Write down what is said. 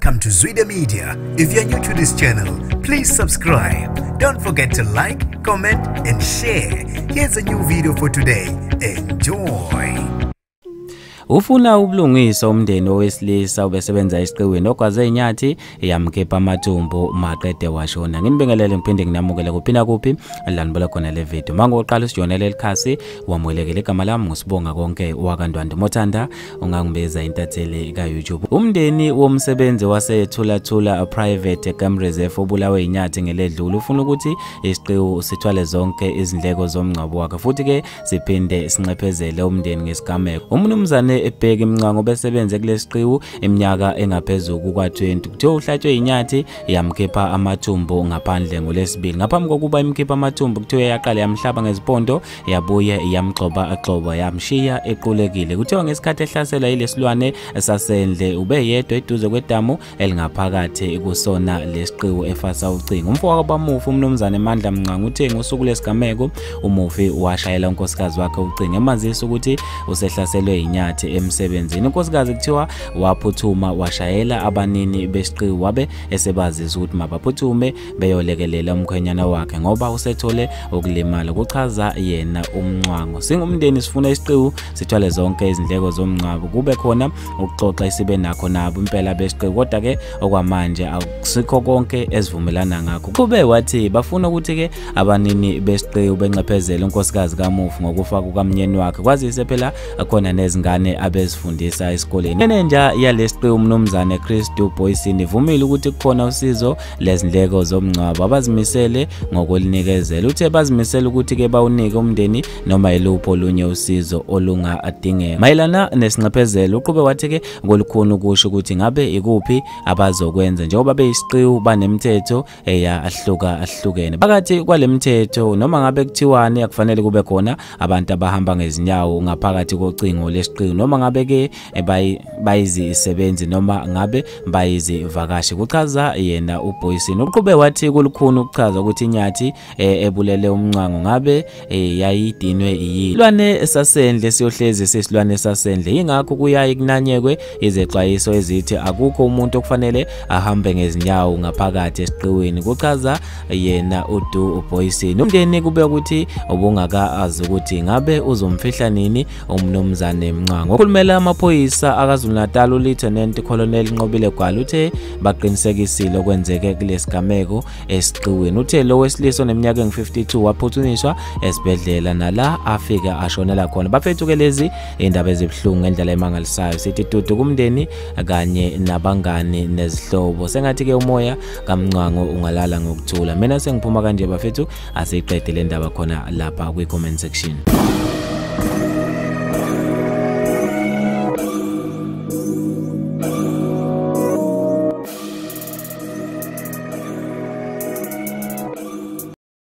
Welcome to Zwida Media. If you're new to this channel, please subscribe. Don't forget to like, comment, and share. Here's a new video for today. Enjoy. Ufuna ubulungiswa umndeni owesilisa obesebenza esiqiwini ogwaze inyathi yamkhipha amathumbu maqede washona. Nginibingelele ngiphinde nginamukele kuphi kuphi la nibola khona le video. Mangoqala usijonele elikhasi wamukelekile igama lami ngusibonga konke wakaNdwandwe Mothanda ungangibiza intatheli ka YouTube. Umndeni womsebenzi waseThula Thula Private Game Reserve obulawe inyathi ngeledlule ufuna ukuthi isiqiwu sithwale zonke izindleko zomngcwabo wakhe futhi ke siphinde sinxephezele umndeni ngesigameko. Umnumzane Ebheki Mncwango besebenze kulesiqiwu iminyaka engaphezulu kuka-20. Kuthiwa uhlatshwe inyathi yamkhipha amathumbu ngaphandle ngoLwesibili. Ngaphambi kokuba imkhipha amathumbu kuthiwa yaqala yamhlaba ngezimpondo yabuye yamgxoba agxoba yamshiya equlekile. Kuthiwa ngesikhathi ehlaselwa yilesilwane sasendle ube yedwa eduze kwedamu elingaphakathi kusona lesiqiwu efasa ucingo. Umfowabo bamufi umnumzane Mandla Mncwango uthe ngosuku lesigameko umufi washayela unkosikazi wakhe ucingo emazisa ukuthi usehlaselwe inyathi emsebenzini. Unkosikazi kuthiwa waphuthuma washayela abanini besiqiwu wabe esebazisa ukuthi mabaphuthume beyolekelela umkhwenyana wakhe ngoba usethole ukulimala, kuchaza yena uMncwango. Singumndeni sifuna isiqiwu sithwale zonke izindleko zomngcwabo, kube khona ukuxoxa isibe nakho nabo impela besiqiwu, kodwa ke okwamanje akusikho konke esivumelana ngakho. Kube wathi bafuna ukuthi ke abanini besiqiwu benxephezele unkosikazi kamufi ngokufa kukamnyeni wakhe, kwazise phela khona nezingane abezifundisa esikoleni. Nenja yalesiqiwu umnumzane Chris Du Boyson ivumile ukuthi kukhona usizo lezindleko zomngcwabo abazimisele ngokulinikezela. Uthe bazimisele ukuthi ke bawunike umndeni noma ilupho olunye usizo olungadingeka. Mayelana nesinxephezelo uqhube wathi ke ngolukhona ukusho ukuthi ngabe ikuphi abazokwenza njengoba beyisiqiwu banemithetho eyahlukahlukene. Phakathi kwalemithetho noma ngabe kuthiwani akufanele kube khona abantu abahamba ngezinyawo ngaphakathi kocingo lesiqiwu noma ngabe ke bayizisebenzi noma ngabe bayizivakashi, kuchaza yena uBoyson. Uqhube wathi kulukhuni ukuchaza ukuthi inyathi ebulele uMncwango ngabe yayidinwe yini. Silwane sasendle siyohlezi sesilwane sasendle, ingakho kuyaye kunanyekwe izexwayiso ezithi akukho umuntu okufanele ahambe ngezinyawo ngaphakathi esiqiwini, kuchaza yena uDu Boyson. Umndeni kube ukuthi ubungakazi ukuthi ngabe uzomfihla nini umnumzane Mncwango. Okhulumela amaphoyisa akaZulu Natal uLieutenant Colonel Nqobile Gwala uthe baqinisekisile okwenzeke kulesigameko esiqiwini. Uthe lo wesilisa oneminyaka engu-52 waphuthunyiswa esibhedlela nala afika ashonela khona. Bafethu-ke lezi indaba ezibuhlungu ngendlela emangalisayo. Sithi dudu kumndeni kanye nabangani nezihlobo. Sengathi-ke umoya kaMncwango ungalala ngokuthula. Mina sengiphuma kanje bafethu, asiyiqede le ndaba khona lapha kwi-comment section.